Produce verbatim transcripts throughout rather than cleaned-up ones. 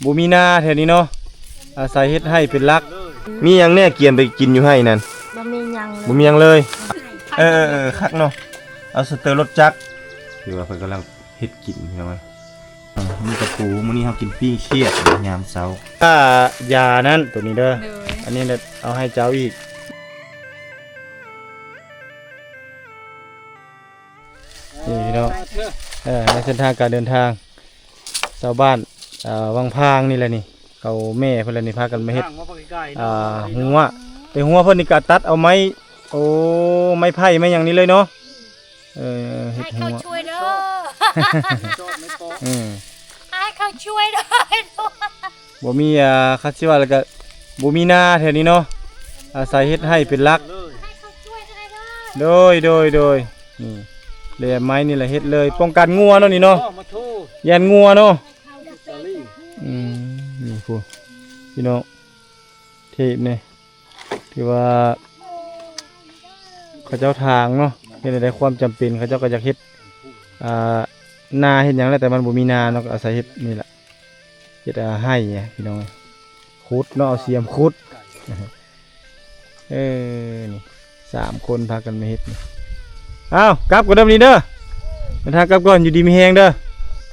บ่มีนาแถวนี้เนาะ อาศัยเฮ็ดไฮ่เป็นหลัก มีหยังแน่เกียมไปกินอยู่ไฮ่นั่น บ่มีหยังเลย บ่มีหยังเลย เออ เออ เออ คักเนาะ เอาสเตอร์รถจักร ถือว่าเพิ่นกำลังเฮ็ดกินพี่น้องเอ้ย อ่า มีกระปู มื้อนี้เฮากินปิ้งเขียดยามเช้า อ่า ยานั้นตัวนี้เด้อ โดย อันนี้เนี่ยเอาให้เจ้าอีก นี่พี่น้อง เออ ในเส้นทางการเดินทาง ชาวบ้าน อ่า วังพางนี่แหละนี่ เขาแม่เพิ่นละนี่พากันมาเฮ็ด ทางว่าไปไกลๆ อ่า หัว แต่หัวเพิ่นนี่ก็ตัดเอาไม้ โอ้ ไม้ไผ่ไม้หยังนี่เลยเนาะ เออ เฮ็ด ให้ หั เขา ว ช่วยเด้อ โจทย์ไม่โป๊ะ อืม ให้เขาช่วยด้วย บ่มี อ่า คัดสิว่าแล้วก็บ่มีนาแถวนี้เนาะ อาศัยเฮ็ดไฮ่เป็นหลัก ให้เขาช่วยจะได้เด้อ โดย โดย โดย นี่ แหลมไม้นี่แหละเฮ็ดเลย ป้องกันงัวเนาะนี่เนาะ มาโทษ ย่านงัวเนาะ สาลี่ อืม นี่พุ้น พี่น้อง เทพเนี่ย ถือว่า เขาเจ้าถางเนาะ เฮ็ดได้ความจำเป็น เขาเจ้าก็อยากเฮ็ด อ่า นาเฮ็ดหยังแหละ แต่มันบ่มีนาเนาะ ก็อาศัยเฮ็ดนี่แหละ เฮ็ด อ่า ไฮ่อะพี่น้อง ขุดเนาะ เอาเสียมขุด เออ นี่ สามคนพากันมาเฮ็ดนี่ อ้าว กลับก่อนเด้อมื้อนี้เด้อ เดินทางกลับก่อน อยู่ดีมีแฮงเด้อ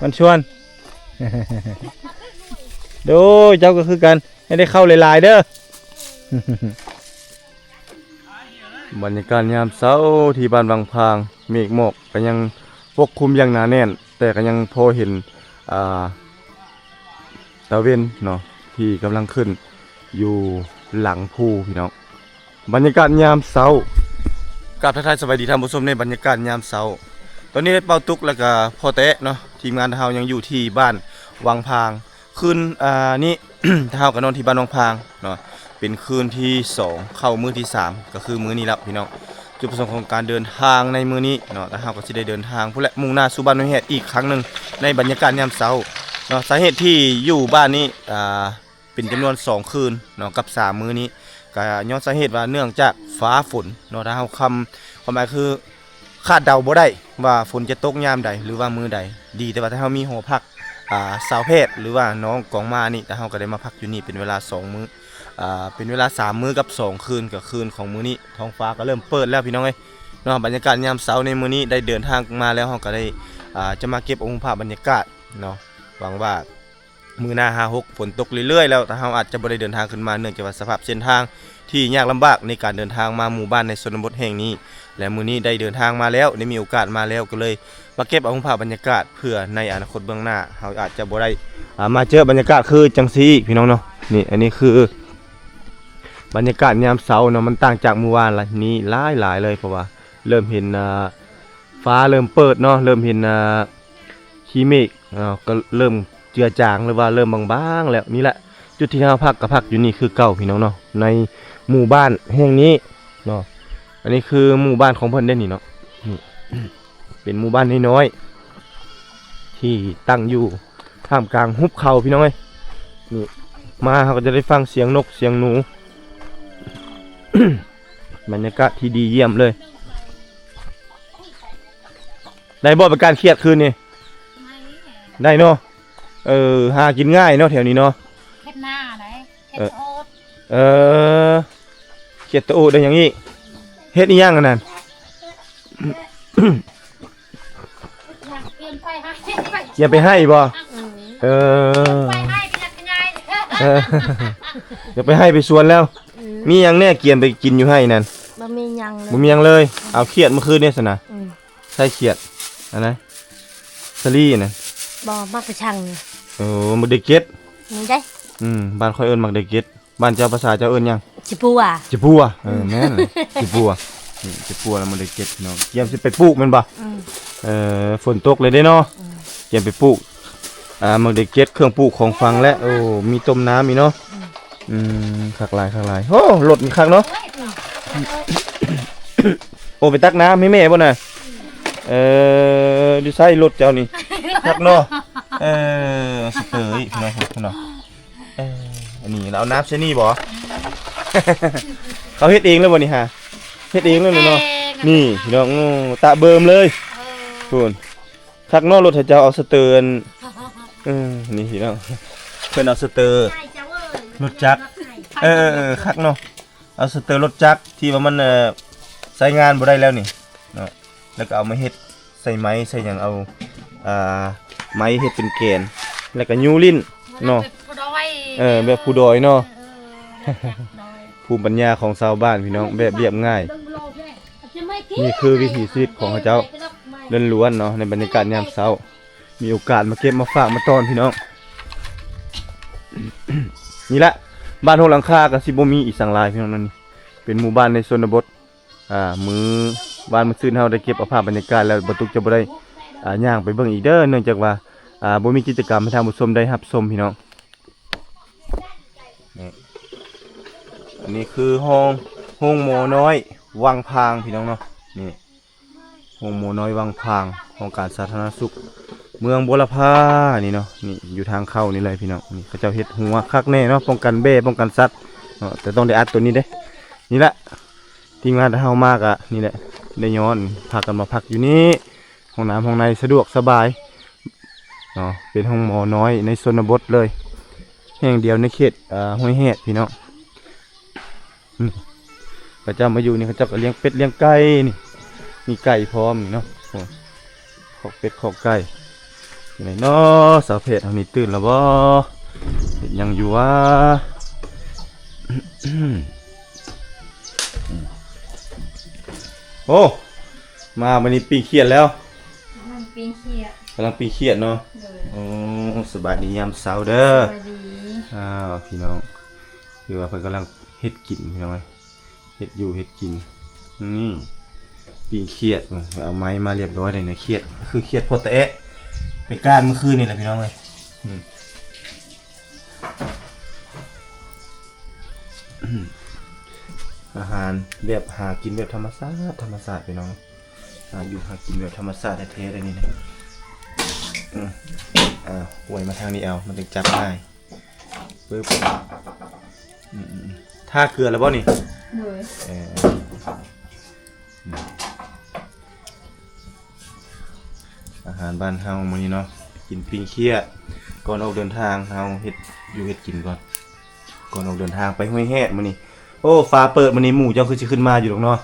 มันชวน โดย เจ้าก็คือกัน ให้ได้เข้าหลายๆเด้อ บรรยากาศยามเช้าที่บ้านวังพาง เมฆหมอกก็ยังปกคลุมอย่างหนาแน่น แต่ก็ยังพอเห็น อ่า ตะเว็นเนาะ ที่กำลังขึ้นอยู่หลังภูพี่น้อง บรรยากาศยามเช้า กราบทักทายสวัสดีท่านผู้ชมในบรรยากาศยามเช้า ตอนนี้ได้เป่าตุกแล้วก็พ่อแต๊ะเนาะ ทีมงานเฮายังอยู่ที่บ้านวังพาง คืน อ่า นี้ เฮาก็นอนที่บ้านวังพางเนาะ เป็นคืนที่สอง เข้ามื้อที่สาม ก็คือมื้อนี้แล้วพี่น้อง จุดประสงค์ของการเดินทางในมื้อนี้เนาะ แต่เฮาก็สิได้เดินทางพู้นแหละ มุ่งหน้าสู่บ้านห้วยแฮดอีกครั้งหนึ่ง ในบรรยากาศยามเช้าเนาะ สาเหตุที่อยู่บ้านนี้ อ่า เป็นจำนวนสองคืนเนาะ กับสามมื้อนี้ ก็ย้อนสาเหตุว่าเนื่องจากฟ้าฝนเนาะ ถ้าเฮาคำ ความหมายคือคาดเดาบ่ได้ว่าฝนจะตกยามใดหรือว่ามื้อใด ดีแต่ว่าถ้าเฮามีหอพัก อ่า ชาวแพทย์หรือว่าน้องกองมานี่ แต่เฮาก็ได้มาพักอยู่นี่เป็นเวลาสองมื้อ อ่า เป็นเวลาสามมื้อกับสองคืน ก็คืนของมื้อนี้ ท้องฟ้าก็เริ่มเปิดแล้วพี่น้องเอ้ยเนาะ บรรยากาศยามเช้าในมื้อนี้ได้เดินทางมาแล้ว เฮาก็ได้ อ่า จะมาเก็บเอาภาพบรรยากาศเนาะ หวังว่า มื้อหน้าห้าหกฝนตกเรื่อยๆแล้ว แต่เฮาอาจจะบ่ได้เดินทางขึ้นมา เนื่องจากว่าสภาพเส้นทางที่ยากลำบากในการเดินทางมาหมู่บ้านในชนบทแห่งนี้ และมื้อนี้ได้เดินทางมาแล้ว ได้มีโอกาสมาแล้ว ก็เลยมาเก็บเอาภาพบรรยากาศ เพื่อในอนาคตเบื้องหน้า เฮาอาจจะบ่ได้ อ่า มาเจอบรรยากาศคือจังซี่อีกพี่น้องเนาะ นี่ อันนี้คือบรรยากาศยามเช้าเนาะ มันต่างจากมื้อวานละ นี้หลายๆเลย เพราะว่าเริ่มเห็น อ่า ฟ้าเริ่มเปิดเนาะ เริ่มเห็น อ่า ขี้เมฆ อ่า ก็เริ่มเจือจางหรือว่าเริ่มบางๆแล้ว นี่แหละ จุดที่เฮาพักก็พักอยู่นี่คือเก่าพี่น้องเนาะ ในหมู่บ้านแห่งนี้เนาะ อันนี้คือหมู่บ้านของเพิ่นเด้นี่เนาะ นี่ เป็นหมู่บ้านน้อยๆ ที่ตั้งอยู่ท่ามกลางหุบเขาพี่น้องเอ้ย นี่ มาเฮาก็จะได้ฟังเสียงนกเสียงหนู บรรยากาศที่ดีเยี่ยมเลย ได้บ่ไปก้านเขียดคืนนี่ ได้เนาะ เออ หากินง่ายเนาะแถวนี้เนาะ เฮ็ดนาได้ เฮ็ด เออ โอ๊ต เออ เขียดตะโอดได้หยังอีก เฮ็ดอีหยังอันนั้น อยากเตรียมไปให้ เตรียมไปให้บ่ อืม เออ ไปให้ไปขยาย เออ เดี๋ยวไปให้ไปสวนแล้ว อืม มีหยังแน่เกียมไปกินอยู่ไฮ่นั่น บ่มีหยังเลย บ่มีหยังเลย เอาเขียดเมื่อคืนนี่ซะนะ อืม ใส่เขียด อันนั้น สาลี่นะ บ่ มักกะชัง เออ มักเดเก็ด นี่ได้ อืม บ้านข้อยเอิ้นมักเดเก็ด บ้านเจ้าภาษาเจ้าเอิ้นหยัง จิปัว จิปัว เออ แม่นเลย จิปัว อืม จิปัวแล้วมักเดเก็ดเนาะ เกียมสิไปปลูกแม่นบ่ อืม เออ ฝนตกเลยเด้เนาะ อืม เกียมไปปลูก อ่า มักเดเก็ด เครื่องปลูกของฝังและ โอ้ มีต้มน้ำอีกเนาะ อืม อืม คักหลาย คักหลาย โอ้ รถนี่คักเนาะ โอ้ ไปตักน้ำให้แม่บ่น่ะ เออ ดูไส้รถเจ้านี่ คักเนาะ เออ สเตอร์อีกเนาะ เนาะ เออ อันนี้เราเอาน้ำใส่นี่บ่ เขาเฮ็ดเองเลยบ่นี่ฮะ เฮ็ดเองเลยเนาะ เฮ็ดเอง นี่พี่น้อง โอ้ ตะเบิ่มเลย เออ พู้น คักเนาะ รถให้เจ้าเอาสเตอร์อัน เออ นี่พี่น้อง เพิ่นเอาสเตอร์รถจักร เออเออเออ คักเนาะ เอาสเตอร์รถจักรที่ว่ามัน เอ่อ ใช้งานบ่ได้แล้วนี่เนาะ แล้วก็เอามาเฮ็ดใส่ไม้ใส่หยัง เอา อ่า ไม้เฮ็ดเป็นแกน แล้วก็ยูรินเนาะ แบบผู้ดอย เออ แบบผู้ดอยเนาะ เออ แบบผู้ดอย ภูมิปัญญาของชาวบ้านพี่น้อง แบบเรียบง่าย นี่คือวิถีชีวิตของเขาเจ้าล้วนๆเนาะ ในบรรยากาศยามเช้า มีโอกาสมาเก็บมาฝากมาต้อนพี่น้อง นี่แหละ บ้านหกหลังคาก็สิบ่มีอีสังหลายพี่น้อง นั่นนี่ เป็นหมู่บ้านในชนบท อ่า มื้อวานมื้อซืนเฮาได้เก็บเอาภาพบรรยากาศแล้ว บ่ตุกจะบ่ได้ อ่า ย่างไปเบิ่งอีกเด้อ เนื่องจากว่า อ่า บ่มีกิจกรรมให้ท่านผู้ชมได้รับชมพี่น้อง นี่ อันนี้คือโฮง โฮงหมอน้อยวังพางพี่น้องเนาะ นี่ โฮงหมอน้อยวังพาง ห้องการสาธารณสุข เมืองบัวละพา นี่เนาะ นี่อยู่ทางเข้านี่เลยพี่น้อง นี่เขาเจ้าเฮ็ดรั้วคักแน่เนาะ ป้องกันแบ้ ป้องกันสัตว์เนาะ แต่ต้องได้อัดตัวนี้เด้ นี่แหละ ทีมงานเฮามากะนี่แหละ ได้ย้อน พากันมาพักอยู่นี่ ห้องน้ำห้องในสะดวกสบายเนาะ เป็นโฮงหมอน้อยในชนบทเลย แห่งเดียวในเขต อ่า ห้วยแฮดพี่น้อง อืม เขาเจ้ามาอยู่นี่เขาเจ้าก็เลี้ยงเป็ดเลี้ยงไก่นี่ มีไก่พร้อมนี่เนาะ โอ้ คอกเป็ดคอกไก่ อยู่ไหนเนาะ สาวเพชรเฮานี่ตื่นแล้วบ่ เฮ็ดหยังอยู่วะ โอ้ มามื้อนี้ปิ้งเขียดแล้ว กำลังปิ้งเขียด กำลังปิ้งเขียดเนาะ โดย โอ้ สบายดียามเช้าเด้อ สบายดี อ้าว พี่น้อง คือว่าเพิ่นกำลังเฮ็ดกินพี่น้องเอ้ย เฮ็ดอยู่เฮ็ดกิน นี่ ปิ้งเขียด เอาไม้มาเรียบร้อยเลยนะ เขียด คือเขียดโพดตะแอะ ไปก้านเมื่อคืนนี่แหละพี่น้องเอ้ย อืม อาหารแบบหากินแบบธรรมชาติ ธรรมชาติพี่น้อง หาอยู่หากินแบบธรรมชาติแท้ๆเลยนี่นะ อืม อ่า หวยมาทางนี้เอา มันถึงจับง่าย ปึ๊บ อืมๆๆ ทาเกลือแล้วบ่นี่ โดย เออ อืม อาหารบ้านเฮามื้อนี้เนาะ กินปิ้งเขียด ก่อนออกเดินทางเฮาเฮ็ดอยู่เฮ็ดกินก่อน ก่อนออกเดินทางไปห้วยแฮดมื้อนี้ โอ้ ฟ้าเปิดมื้อนี้ หมู่เจ้าคือสิขึ้นมาอยู่ดอกเนาะ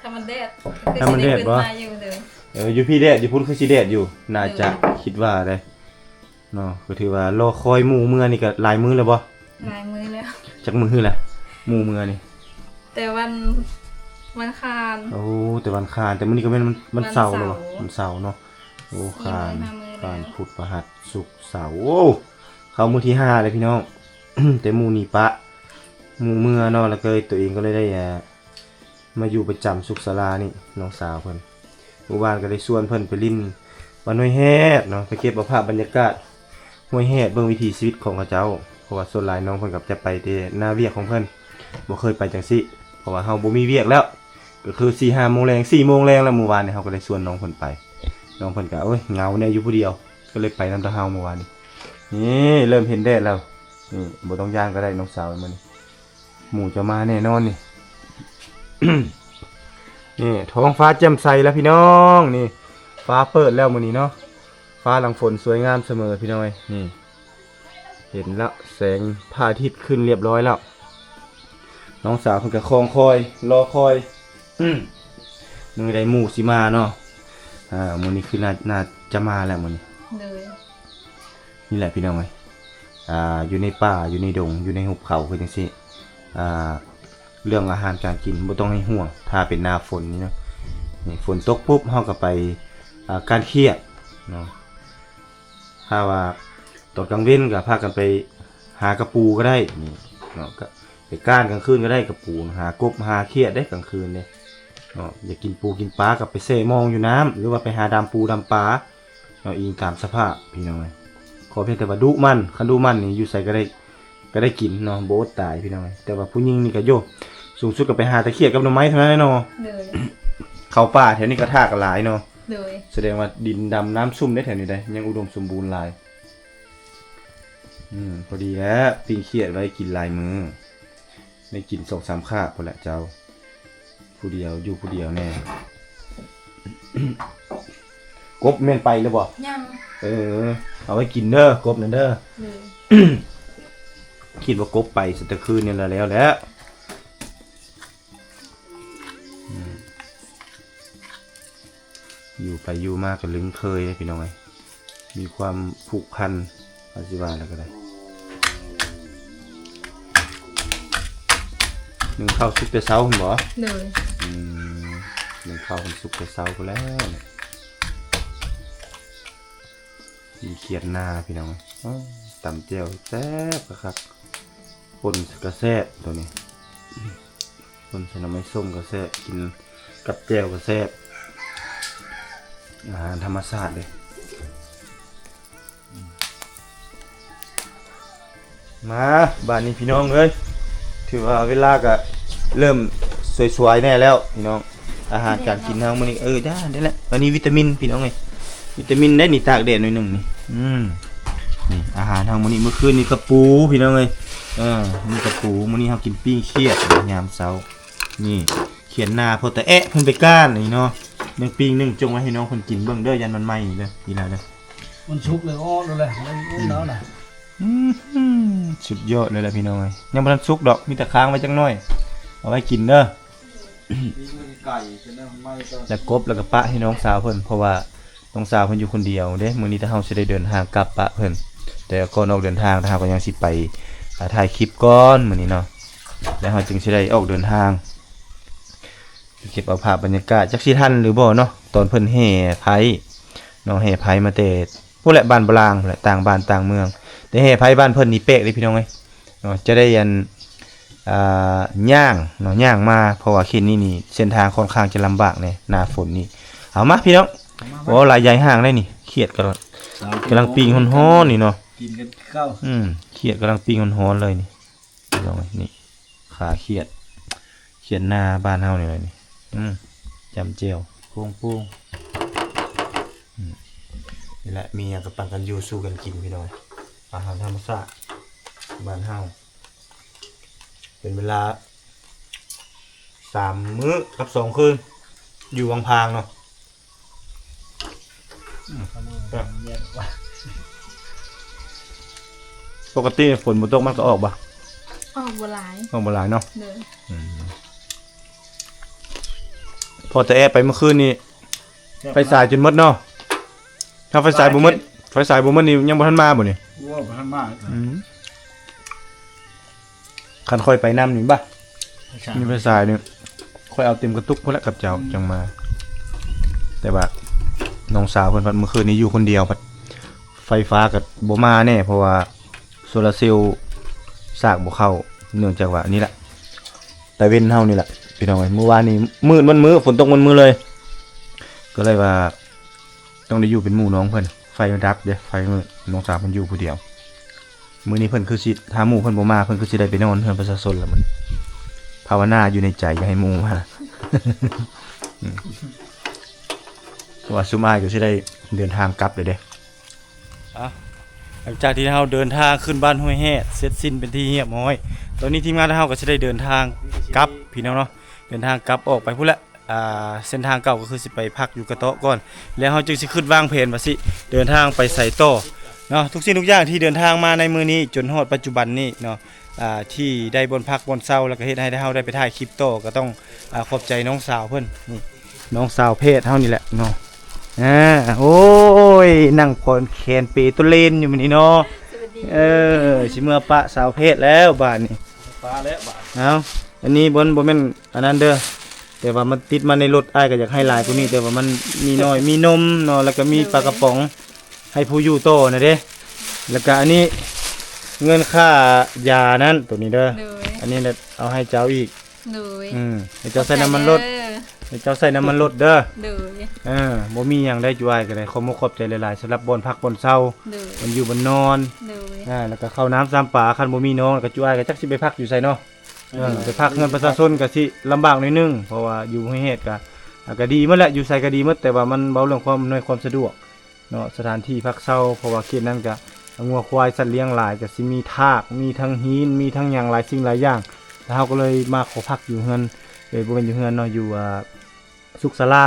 ถ้ามันแดด ถ้ามันแดดบ่ คือสิได้ขึ้นมาอยู่เด้อ เออ อยู่พี้แดด อยู่พุ้นคือสิแดดอยู่ น่าจะ เออ คิดว่าได้ เนาะ ก็ถือว่ารอคอยหมู่เมือนี่ก็หลายมื้อแล้วบ่ หลายมื้อแล้ว จักมื้อแล้ว หมู่เมือนี่ แต่วัน วันอังคาร โอ้ แต่วันอังคาร แต่มื้อนี้ก็แม่นวัน วันเสาร์แล้วบ่ วันเสาร์ วันเสาร์เนาะ โอ้ สี่มื้อ คาร ห้ามื้อแล้ว คาร พุธ พฤหัส ศุกร์ เสาร์ โอ้ เข้ามื้อที่ห้าแล้วพี่น้อง แต่หมู่หนีปะ หมู่เมือเนาะ แล้วก็ตัวเองก็เลยได้ อ่า มาอยู่ประจำสุขศาลานี่ น้องสาวเพิ่น เมื่อวานก็ได้ชวนเพิ่นไปเล่นบ้านห้วยแฮดเนาะ ไปเก็บเอาภาพบรรยากาศห้วยแฮด เบิ่งวิถีชีวิตของเขาเจ้า เพราะว่าส่วนหลายน้องเพิ่นก็จะไปแต่หน้าเวียกของเพิ่น บ่เคยไปจังซี่ เพราะว่าเฮาบ่มีเวียกแล้ว ก็คือสี่ห้าโมงแลง สี่โมงแลงแล้ว เมื่อวานนี้เฮาก็ได้ชวนน้องเพิ่นไป น้องเพิ่นก็ โอ้ย เหงาแน่อยู่ผู้เดียว ก็เลยไปนำแต่เฮาเมื่อวานนี้ นี่เริ่มเห็นแดดแล้ว นี่บ่ต้องย่านก็ได้น้องสาวมื้อนี้ หมู่จะมาแน่นอนนี่ นี่ท้องฟ้าแจ่มใสแล้วพี่น้อง นี่ ฟ้าเปิดแล้วมื้อนี้เนาะ ฟ้าหลังฝนสวยงามเสมอพี่น้องเอ้ย นี่ เห็นแล้วแสงพระอาทิตย์ขึ้นเรียบร้อยแล้ว น้องสาวเพิ่นก็คอยคอย รอคอย อืม มื้อใดหมู่สิมาเนาะ อ่า มื้อนี้คือน่า น่าจะมาแล้วมื้อนี้ โดย นี่แหละพี่น้องเอ้ย อ่า อยู่ในป่า อยู่ในดง อยู่ในหุบเขาคือจังซี่ อ่า เรื่องอาหารการกินบ่ต้องให้ห่วง ถ้าเป็นหน้าฝนนี่เนาะ นี่ฝนตกปุ๊บ เฮาก็ไป อ่า ก้านเขียดเนาะ ถ้าว่าตอนกลางเว็นก็พากันไปหากะปูก็ได้ นี่เนาะ ก็ไปก้านกลางคืนก็ได้กะปู หากบหาเขียดได้กลางคืนเด้เนาะ อยากกินปูกินปลาก็ไปแช่หม่องอยู่น้ำ หรือว่าไปหาดำปูดำปลา เนาะ อิงตามสภาพพี่น้องเอ้ย ขอเพียงแต่ว่าดุมัน คันดุมันนี่อยู่ไสก็ได้ ก็ได้กินเนาะ บ่อดตายพี่น้องเอ้ย แต่ว่าผู้หญิงนี่ก็โย สูงสุดก็ไปหาแต่เขียดกับหน่อไม้เท่านั้นแหละเนาะ โดย เข้าป่าแถวนี้ก็ทากหลายเนาะ โดย แสดงว่าดินดำน้ำชุ่มได้แถวนี้ได้ ยังอุดมสมบูรณ์หลาย อืม พอดีแล้ว ปิ้งเขียดไว้กินหลายมื้อ ได้กินสองสามคาบพุ้นแหละเจ้า ผู้เดียว อยู่ผู้เดียวแน่ กบแม่นไปแล้วบ่ ยัง เออ เอาไว้กินเด้อ กบนั่นเด้อ โดย คิดว่ากบไปซะแต่คืนนี่ละแล้วแหละอืมอยู่ไปอยู่มาก็ลึงเคยเลยพี่น้องเอ้ยมีความผูกพันว่าสิว่าแล้วก็ได้ นึ่งข้าวสุกแต่เช้าหั่นบ่โดยอืมนึ่งข้าวมันสุกแต่เช้าพู้นแหล้วเนี่ยมีเขียดนาพี่น้องอ้อตำแจ่วแซ่บคักๆป่นกะแซ่บตัวนี้ป่นใส่หน่อไม้ส้มกะแซ่บกินกับแจ่วกะแซ่บอาหารธรรมชาติเลย มาบาดนี้พี่น้องเอ้ยถือว่าเวลาก็เริ่มสวยๆแน่แล้วพี่น้องอาหารการกินเฮามื้อนี้เออได้ได้แล้วอันนี้วิตามินพี่น้องเอ้ยวิตามินได้นี่ตากแดดหน่อยหนึ่งนี่อืมนี่อาหารเฮามื้อนี้มื้อคืนนี่กะปูพี่น้องเอ้ยเออมีกะปูมื้อนี้เฮากินปิ้งเขียดยามเช้านี่เขียดนาพอแต่แอะเพิ่นไปก้านนี่เนาะนึ่งปิ้งนึ่งจงไว้ให้น้องเพิ่นกินเบิ่งเด้อย่านมันไหม้เด้ออีหล่าเด้อ มันสุกเลยอ้อดูเลยมันอ้วนแล้วนะอืมสุดยอดเลยแหละพี่น้องเอ้ยยังบ่ทันสุกดอกมีแต่ค้างไว้จักหน่อยเอาไว้กินเด้อไก่จะได้ไม่ต้องแล้วกบแล้วก็ปะให้น้องสาวเพิ่นเพราะว่าน้องสาวเพิ่นอยู่คนเดียวเด้มื้อนี้ถ้าเฮาสิได้เดินทางกลับปะเพิ่นแต่ก่อนออกเดินทางถ้าเฮาก็ยังสิไปอ่าถ่ายคลิปก่อนมื้อนี้เนาะแล้วเฮาจึงสิได้ออกเดินทาง เก็บเอาภาพบรรยากาศจักสิทันหรือบ่เนาะตอนเพิ่นแห่ไพเนาะแห่ไพมาแต่พู้นแหละบ้านบลางพู้นแหละต่างบ้านต่างเมืองแต่แห่ไพบ้านเพิ่นนี่แปลกเด้พี่น้องเอ้ยเนาะจะได้อันอ่าย่างเนาะย่างมาเพราะว่าเขตนี้นี่เส้นทางค่อนข้างจะลำบากแน่หน้าฝนนี่เอามาพี่น้องโอ้หลายใหญ่ห่างได้นี่เขียดกำลังกำลังปิ้งฮ้อนๆนี่เนาะกินกันข้าวอืมเขียดกำลังปิ้งฮ้อนๆเลยนี่ ลองนี่ขาเขียดเขียดหน้าบ้านเฮานี่เลยนี่อืมจำเจียวโป้งโป้งอืมนี่แหละมีอย่างกับปันกันอยู่สู้กันกินพี่น้องอาหารธรรมชาติบ้านเฮาเป็นเวลาสามมื้อกับสองคืนอยู่วังพางเนาะ ปกติฝนบ่ตกมันก็ออกบ่ออกบ่หลายออกบ่หลายเนาะเด้ออืมพอแต่แอไปเมื่อคืนนี้ไฟสายจนหมดเนาะถ้าไฟสายบ่หมดไฟสายบ่หมดนี่ยังบ่ทันมาบ่นี่ว่าบ่ทันมาอืม คันค่อยไปนำนี่บ่ะมีไฟสายนี่ค่อยเอาเต็มกระตุกพุ้นแหละกับเจ้าจังมา แต่ว่าน้องสาวเพิ่นพัดเมื่อคืนนี้อยู่คนเดียวพัดไฟฟ้าก็บ่มาแน่เพราะว่าโซลาร์เซลล์สากบ่เข้าเนื่องจากว่านี่แหละตะเว็นเฮานี่แหละพี่น้องเอ้ยมื้อวานนี้มืดมันมื้อฝนตกมันมื้อเลย ก็เลยว่า ต้องได้อยู่เป็นหมู่น้องเพิ่นไฟมันดับเด้ไฟมืดน้องสาวเพิ่นอยู่ผู้เดียวมื้อนี้เพิ่นคือสิถ้าหมู่เพิ่นบ่มาเพิ่นคือสิได้ไปนอนเฮือนประชาชนแล้วมันภาวนาอยู่ในใจอย่าให้หมู่มาอืมเพราะว่าซุมอ้ายก็สิได้เดินทางกลับเลยเด้อ่ะหลังจากที่เราเดินทางขึ้นบ้านห้วยแฮดเสร็จสิ้นเป็นที่เรียบร้อยตอนนี้ทีมงานเราก็สิได้เดินทางกลับพี่น้องเนาะเดินทางกลับออกไปพุ้นแหละ อ่าเส้นทางเก่าก็คือสิไปพักอยู่กะเต๊าะก่อนแล้วเฮาจึงสิคิดวางแผนว่าสิเดินทางไปไสต่อเนาะทุกสิ่งทุกอย่างที่เดินทางมาในมื้อนี้จนฮอดปัจจุบันนี้เนาะอ่าที่ได้บ่อนพักบ่อนเซาแล้วก็เฮ็ดให้เฮาได้ไปถ่ายคลิปต่อก็ต้องอ่าขอบใจน้องสาวเพิ่นนี่น้องสาวแพทย์เฮานี่แหละเนาะอ่าโอ้ยนั่งผ่อนแขนเปโตเลนอยู่มื้อนี้เนาะสวัสดีเออสิเมือปะสาวแพทย์แล้วบาดนี้ปะแล้วบาดเอ้าอันนี้บ่บ่แม่น อันนั้นเด้อแต่ว่ามันติดมาในรถอ้ายก็อยากให้หลายกว่านี้แต่ว่ามันมีน้อยมีนมเนาะแล้วก็มีปลากระป๋องให้ผู้อยู่ต่อนะเด้แล้วก็อันนี้เงินค่ายานั้นตัวนี้เด้อโดยอันนี้นะเอาให้เจ้าอีกโดยอืมให้เจ้าใส่น้ำมันรถขอบใจเด้อให้เจ้าใส่น้ำมันรถเด้อโดยเออบ่มีหยังได้จุอ้ายก็ได้ขอมกขอบใจหลายๆสำหรับบ่อนพักบ่อนเซาโดยมันอยู่บ่อนนอนโดยอ่าแล้วก็ข้าวน้ำซ้ำปลาคันบ่มีน้องแล้วก็จุอ้ายก็จักสิไปพักอยู่ไสเนาะ เออไปพักเฮือนประชาชนก็สิลำบากหน่อยหนึ่งเพราะว่าอยู่ห้วยแฮดก็อ่ะก็ดีหมดแหละอยู่ไสก็ดีหมดแต่ว่ามันเว้าเรื่องความอำนวยความสะดวกเนาะสถานที่พักเซาเพราะว่าเขตนั้นก็งัวควายสัตว์เลี้ยงหลายก็สิมีทากมีทั้งหินมีทั้งหยังหลายสิ่งหลายอย่างแล้วเฮาก็เลยมาขอพักอยู่เฮือนเอ้ยบ่แม่นอยู่เฮือนเนาะอยู่อ่าสุขศาลา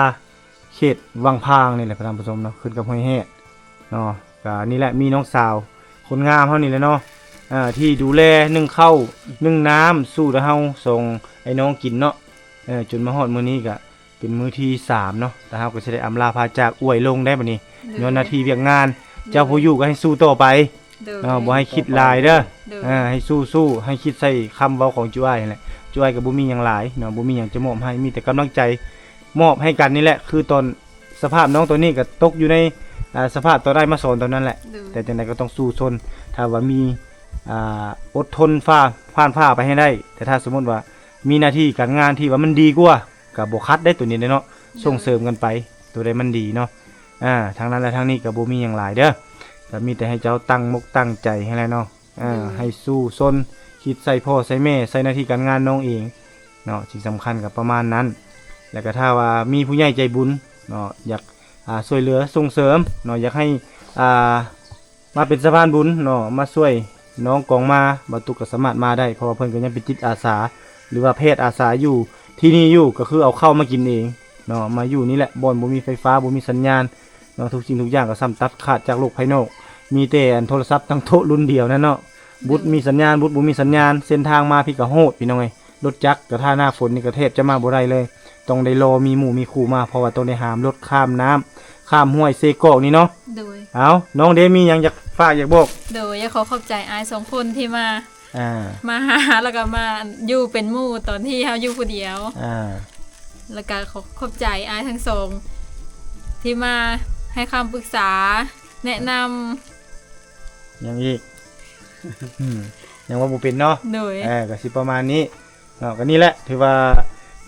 เขตวังพางนี่แหละครับท่านผู้ชมเนาะขึ้นกับห้วยแฮดเนาะก็นี่แหละมีน้องสาวคนงามเฮานี่แหละเนาะ อ่า ที่ดูแลนึ่งข้าวนึ่งน้ำสู่ตาเฮาสองไอ้น้องกินเนาะ เออ จนมาฮอดมื้อนี้ก็เป็นมื้อที่สามเนาะ ตาเฮาก็สิได้อำลาพาจากอ้วยลงได้บัดนี้ โดย ย้อนหน้าที่เวียกงาน โดย เจ้าผู้อยู่ก็ให้สู้ต่อไป โดย เนาะ บ่ให้คิดหลายเด้อ โดย อ่า ให้สู้ๆ ให้คิดใส่คำเว้าของจุอ้ายนั่นแหละ จุอ้ายก็บ่มีหยังหลายเนาะ บ่มีหยังจะมอบให้ มีแต่กำลังใจมอบให้กันนี่แหละ คือตอนสภาพน้องตัวนี้ก็ตกอยู่ใน อ่า สภาพตอนอ้ายมาสอนตอนนั้นแหละ โดย แต่จังใดก็ต้องสู้ซน ถ้าว่ามี อ่า อดทนฝ่า ผ่านฝ่าไปให้ได้ แต่ถ้าสมมุติว่ามีหน้าที่การงานที่ว่ามันดีกว่า ก็บ่ขัดได้ตัวนี้เด้เนาะ โดย ส่งเสริมกันไป ตัวใดมันดีเนาะ อ่า ทางนั้นและทางนี้ก็บ่มีหยังหลายเด้อ ก็มีแต่ให้เจ้าตั้งมกตั้งใจให้แหละเนาะ อ่า โดย ให้สู้ซน คิดใส่พ่อใส่แม่ ใส่หน้าที่การงานน้องเองเนาะ สิ่งสำคัญก็ประมาณนั้น แล้วก็ถ้าว่ามีผู้ใหญ่ใจบุญเนาะ อยาก อ่า ช่วยเหลือส่งเสริมเนาะ อยากให้ อ่า มาเป็นสะพานบุญเนาะ มาช่วยน้องกองมา บ่าวตุ๊กก็สามารถมาได้ เพราะว่าเพิ่นก็ยังเป็นจิตอาสา หรือว่าแพทย์อาสาอยู่ที่นี่อยู่ ก็คือเอาข้าวมากินเองเนาะ มาอยู่นี่แหละ บ่อนบ่มีไฟฟ้า บ่มีสัญญาณเนาะ ทุกสิ่งทุกอย่างก็ซ้ำตัดขาดจากโลกภายนอก มีแต่อันโทรศัพท์ตั้งโต๊ะรุ่นเดียวนั่นเนาะ บุตรมีสัญญาณ บุตรบ่มีสัญญาณ เส้นทางมาพี้ก็โหดพี่น้องเอ้ย รถจักรก็ถ้าหน้าฝนนี่ก็แทบจะมาบ่ได้เลย ต้องได้รอมีหมู่มีคู่มา เพราะว่าต้องได้หามรถข้ามน้ำ ข้ามห้วยเซกอกนี่เนาะ โดย เอา น้องเด้มีหยังอยากฝากอยากบอก โดย อยากขอขอบใจอ้ายสองคนที่มา อ่า มาหา แล้วก็มาอยู่เป็นหมู่ตอนที่เฮาอยู่ผู้เดียว อ่า แล้วก็ขอขอบใจอ้ายทั้งสอง ที่มาให้คำปรึกษา แนะนำ หยังอีก อืม ยังว่าบ่เป็นเนาะ โดย เออ ก็สิประมาณนี้เนาะ ก็นี่แหละ ถือว่า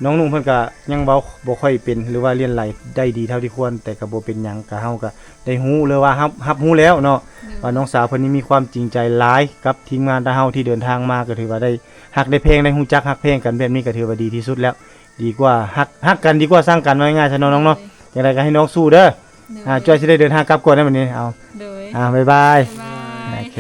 น้องนุ่งเพิ่นก็ยังเว้าบ่ค่อยเป็น หรือว่าเลียนไหลได้ดีเท่าที่ควร แต่ก็บ่เป็นหยัง ก็เฮาก็ได้ฮู้เลยว่ารับ รับฮู้แล้วเนาะ โดย ว่าน้องสาวเพิ่นนี่มีความจริงใจหลายกับทีมงานตาเฮาที่เดินทางมา ก็ถือว่าได้ฮักได้แพง ได้ฮู้จักฮักแพงกันแบบนี้ ก็ถือว่าดีที่สุดแล้ว ดีกว่าฮัก ฮักกันดีกว่าซังกัน ว่าง่ายๆซะเนาะน้องเนาะ โดย จังใดก็ให้น้องสู้เด้อ โดย อ่า จ้อยสิได้เดินทางกลับก่อนนะบัดนี้ เอา โดย อ่า บ๊ายบาย บ๊ายบาย โอเค